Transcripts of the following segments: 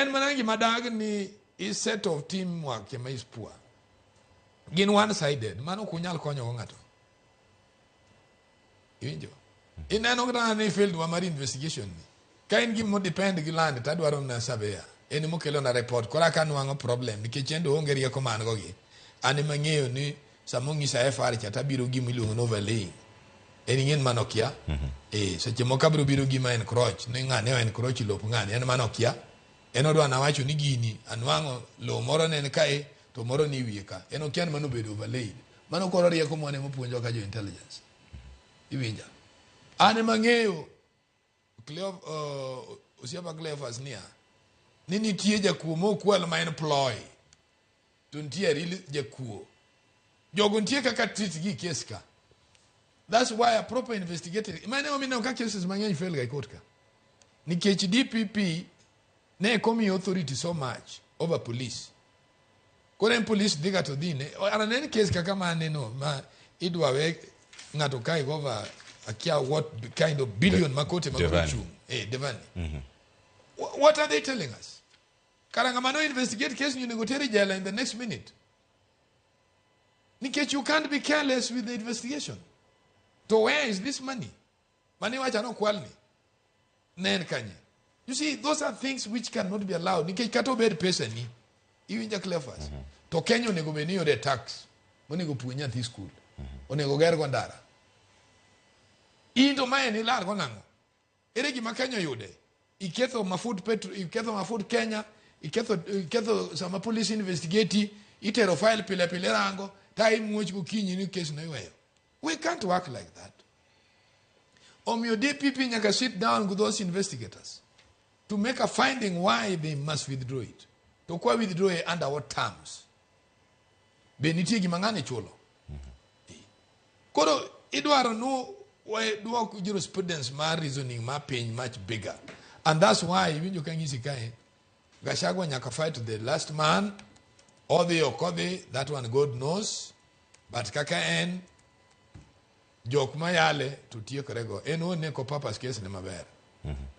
En mana gima dag ni is set of teamwork ema is poor. Gin one sided, mano ok unyal konyogo ng'ato. Iwinjo? Ineno kata ni field wa mar investigation ni. Ka in gima depend gi land to adwaro na surveyor. En mokelo na report. Koro aka nwang'o problem nikech en to oonge rieko ma an go gi. An ema ng'eyo ni sama onyisa FR cha tabiro gima iluongo ni overlaying. En ing'en mano okia. Eh, seche moko abiro biro gima encroach ni ng'ane o encroach lop ng'ani en mano okia. En odwa na wacho ni gini anwang'o lowo moro ne en kae to moro ni wiye ka. En okia ni mano obedo overlaid. Mano koro rieko mwane mopuonjwa ka jo intelligence. Iwinja? An ema ng'eyo Cleo, osiepa Cleophas niya ni nitie jakuo mokwal ma en ploy to nitie real jakuo. Jogo nitie kaka treat gi case ka. That's why a proper investigative. Mane omineno ka cases mang'eny fail ga e court ka. Nikech DPP ne komiyo authority so much over police. Koro en police dhiga to dhi ne. Aneno case kaka maneno ma idwa we ng'ato kae go over akia what kind of billion ma kote ma koro Devani. chung'. Eh, Devani. What are they telling us? Kara ng'ama no investigate case ni onego ter e jela in the next minute. Nikech you can't be careless with the investigation. To where is this money? Mane iwacho ni okwalni. Ne en kanye? You see, those are things which cannot be allowed. Nikech kata obed pesa ni, iwinja Cleophas, to Kenya onego bed ni yude tax, monego puonj nyathi school, onego ger go ndara. In to mae ni lar go nang'o? Ere gima Kenya oyude? Iketho mafut petro, iketho mafut Kenya, iketho sama police investigate, itero file pile pile rango, ta imuoch gokinyi ni case no iweyo. We can't work like that. Omiyo DPP nyaka sit down with those investigators to make a finding why they must withdraw it. To kwa withdraw it under what terms? Be nitie gima ng'ani chulo? Koro idwaro nu duok jurisprudence mar reasoning mar piny much bigger. And that's why iwinjo ka ng'isi kae, Gachagua nyaka fight to the last man, odhi ok odhi, that one God knows. But kaka en, jok mayale to tiekore go. En owuon ne ko purpose case ne maber.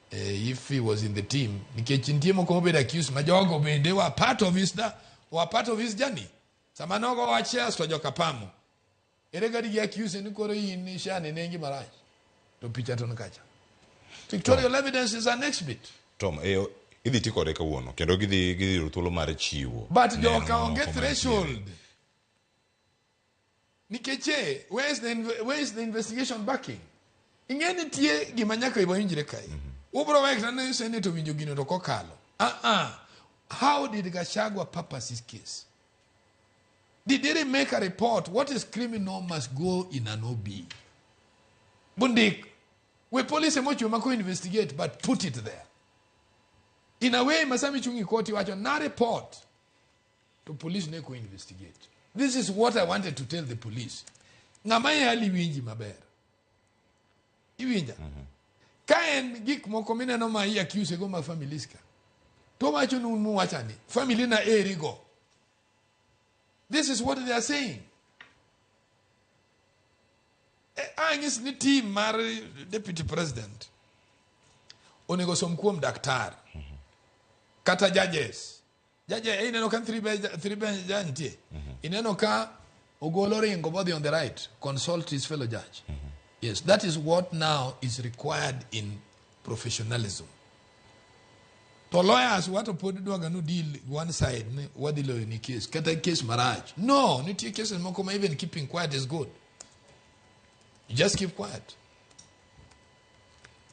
If he was in the team, nikech nitie moko mobedo accused ma jogo bende were part of his, da, were part of his journey. Sama nogo wach shares to joka pamo. Ere kadi gi accuse ni koro in share ni nengi marach. To picha to nikacha. Pictorial evidence is an exhibit. Tom, eh, idhi ti kode kawuono kendo gidhi yudo thuolo mar chiwo. But neno joka onge mamoko mantiere. threshold. Nikech e, where is the investigation backing? Ing'e nitie gima nyaka wawinjre kae. Ubro weyo kata ni senate owinjo gino to kokalo. Ah ah. How did Gachagua purpose his case? Did he make a report? What is criminal must go in an OB. Bundik. We police emochwe mako investigate, but put it there. In a way, masami chungi koti wacho na report to police ne ko investigate. This is what I wanted to tell the police. Ng'ama yali winji maber. Iwinja? Ka en gik moko mineno ma i accuse go mag families ka. To wacho nu muwacha ni family na eri go. This is what they are saying. Anyis ni team mar deputy president onego som kuom daktar kata judges. Judge ineno ka three bench judge nitie. Ineno ka ogolo ringo bodhi on the right, consult his fellow judge. Yes, that is what now is required in professionalism. To lawyers wato pod dwaga no deal one side ni wadhi loyo ni case kata case marach. No, nitie cases moko ma even keeping quiet is good. You just keep quiet.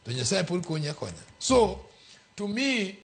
To Nyasaye pod konyi akonya. So, to me,